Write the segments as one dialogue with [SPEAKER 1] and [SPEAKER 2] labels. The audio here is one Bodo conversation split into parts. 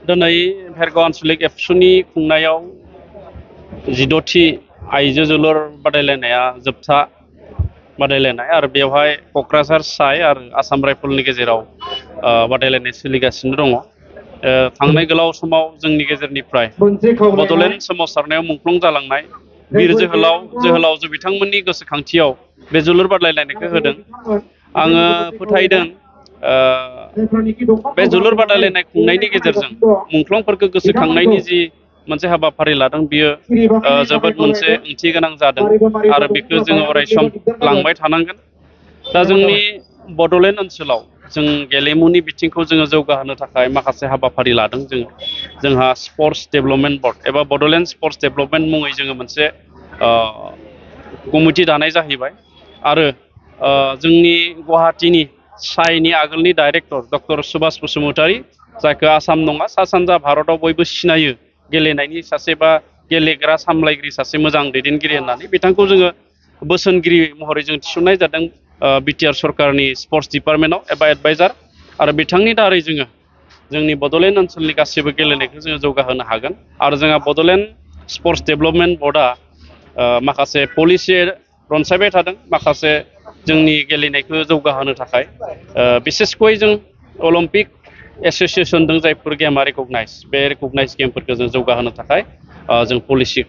[SPEAKER 1] दिनै भेरगाव आन्सलिक एबसुनि खुंनायाव 16थि आइजो जोलुर बादायलायनाया जोबथा बादायलायनाय आरो बेवहाय क'क्राझार साइ आरो आसाम राइफलनि गेजेराव बादायलायनाय सोलिगासिनो दङ। थांनाय गोलाव समाव जोंनि गेजेरनिफ्राय बड'लेण्ड सोमावसारनायाव मुंख्लं जालांनाय बिर जोहोलावजो बिथांमोननि गोसोखांथियाव बे जोलुर बादायलायनायखौ होदों। आङो फोथायदों बे जोलुर बादायलायनाय खुंनायनि गेजेरजों मुंख्लंफोरखौ गोसोखांनायनि जि मोनसे हाबाफारि लादों बियो जोबोद मोनसे ओंथि गोनां जादों आरो बेखौ जोङो अरायसम लांबाय थानांगोन। दा जोंनि बड'लेण्ड ओनसोलाव जों गेलेमुनि बिथिंखौ जोङो जौगाहोनो थाखाय माखासे हाबाफारि लादों। जोंहा स्पर्ट्स डेभेलपमेन्ट बर्ड एबा बड'लेण्ड स्पर्ट्स डेभेलपमेन्ट मुङै जोङो मोनसे कमिटि दानाय जाहैबाय आरो जोंनि गुवाहाटीनि साइनि आगोलनि डाइरेक्टर डक्टर सुभाष बसुमतारी जायखौ आसाम नङा सा सानजा भारताव बयबो सिनायो गेलेनायनि सासे बा गेलेग्रा सामलायगिरि सासे मोजां दैदेनगिरि होननानै बिथांखौ जोङो बोसोनगिरि महरै जों थिसननाय जादों बिटिआर सरकारनि स्पर्ट्स डिपार्टमेन्टआव एबा एडभाइजार आरो बिथांनि दारै जोङो जोंनि बड'लेण्ड ओनसोलनि गासैबो गेलेनायखौ जोङो जौगाहोनो हागोन आरो जोंहा बड'लेण्ड स्पर्ट्स डेभेलपमेन्ट बर्डआ माखासे पलिसि रनसायबाय थादों माखासे जोंनि गेलेनायखौ जौगाहोनो थाखाय बिसेसकय जों अलिम्पिक एस'सिएसन दं जायफोर गेमा रेकगनाइज बे रेकगनाइज गेमफोरखौ जों जौगाहोनो थाखाय जों पलिसि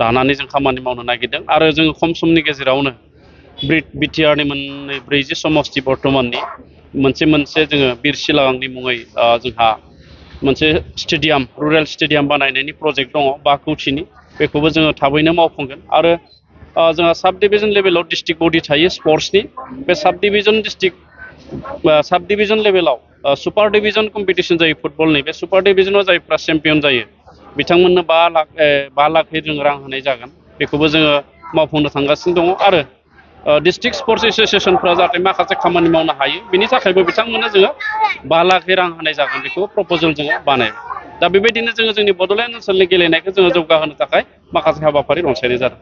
[SPEAKER 1] दानानै जों खामानि मावनो नागिरदों आरो जोङो खम समनि गेजेरावनो बिटिआरनि 40 समस्ति बर्तमाननि मोनसे जोङो बिरसिलांनि मुङै जोंहा मोनसे स्टेडियाम रुरेल स्टेडियाम बानायनायनि प्रजेक्ट दङ 5 कौटिनि बेखौबो जोङो थाबैनो मावफुंगोन आरो जोंहा साब डिभिजन लेभेलाव डिस्ट्रिक्ट बडि थायो स्पर्ट्सनि बे साब डिभिजन लेभेलाव सुपार डिभिजन कम्पिटिसन जायो फुटबलनि बे सुपार डिभिजनाव जायफ्रा चेम्पियन जायो बिथांमोननो 5 लाख जों रां होनाय जागोन बेखौबो जोङो मावफुंनो थांगासिनो दङ आरो डिस्ट्रिक्ट स्पर्ट्स एस'सिएसनफ्रा जाहाथे माखासे खामानि मावनो हायो बिनि थाखायबो बिथांमोननो जोङो 5 लाख रां होनाय जागोन बेखौ प्रप'जेल जोङो बानायबाय। दा बेबायदिनो जोङो जोंनि बड'लेण्ड ओनसोलनि गेलेनायखौ जोङो जौगाहोनो थाखाय माखासे हाबाफारि रनसायनाय जादों।